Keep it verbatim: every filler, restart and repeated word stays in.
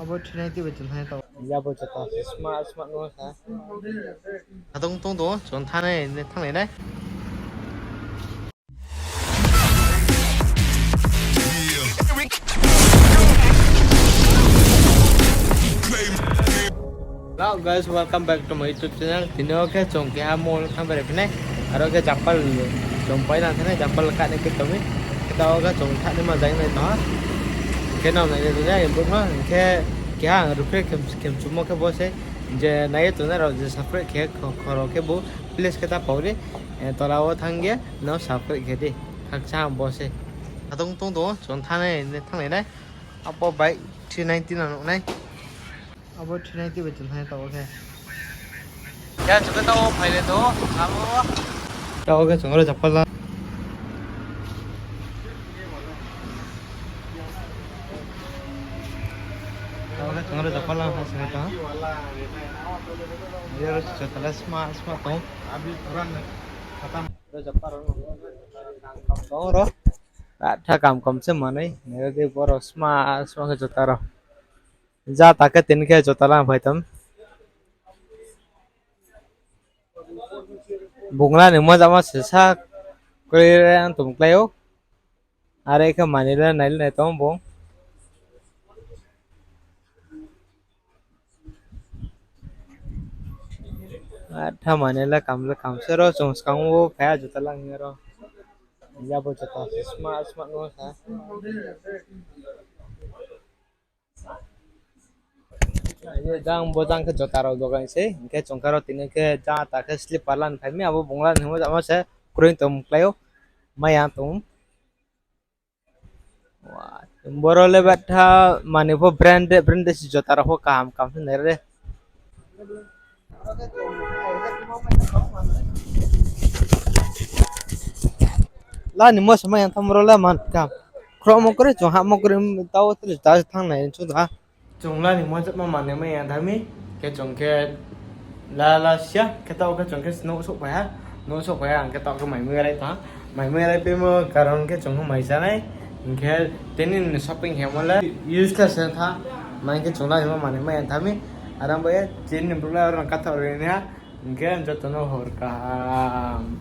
Bo three ninety bai chung thanng nai tao. Ya bo joto sma sma no sa. Atong tong tong chung thanng nai, thanng nai nai. Hello guys, welcome back to my YouTube channel. Tini o khe chung keha mall thanng bai phinai. Aro khe japal chung pai na thanai, japal kani khe tongmi. Khe tao khe chung thani ma jai nai tong ha. Khe nang nai nai nai buk no khe keha ang ruphe khem khem chumo khe bo se. Je nai tongnai rao je subscribe khe khoro khe bo please khe ta pau di. Tola o thanng ye no subscribe khe di. Khakchang bo se. Atong tong tong chung thanng nai, thanng nai nai. Abo bike three ninety no nuh nai. Abo three ninety bai chung thanng nai tao khe. Ya chung khe tao phai le tong, sabo. Tao khe chung aro japal la. Tao khe chung aro japal la ha sini tong. Ya aro jota le sma sma tong. Aro japal rao no tong ro. Atha kam kam se manai. Nai di boro sma sma khe jota rao. Ja ta khe tini khe jota lang phai tong. Bungla ni mojama se sa kri re ang tong klái ou. Are khe mani le nai le nai tong bung. Atha mani le kam le kam se ro chung skang wo phai a jota lang ye ro. Ya bo jota sma sma no sa. Jang bo jang khe jota rao dogan se, hing khe chung khe aro tini khe jang ta khe slipper lan phai mi, abo bungla ni himo jama se kroi tong klái ou, mai ya tong. Boro le betha mani pho branded, branded si jota rao pho kaham kaham se nai re. La ni mo se mai ya tham ro la man kaham. Khromo kri chung hamo kri tao tre ta thanng nai chu da. Chung la ni mo jama mani mai ya tham mi, khe chung khe la la sia, khe tao khe chung khe nouh souhphai ha, nouh souhphai ha, ang khe tao khe mai mui rai tha, mai mui rai pemo karon khe chung khe mai cha nai, hing khe tini ni shopping hemo le useless tha, mai khe chung la ni mo mani mai ya tham mi, aram bai ye tini ni brouh le aro no kathaoh ri ni ha, hing khe joto no hor kaham.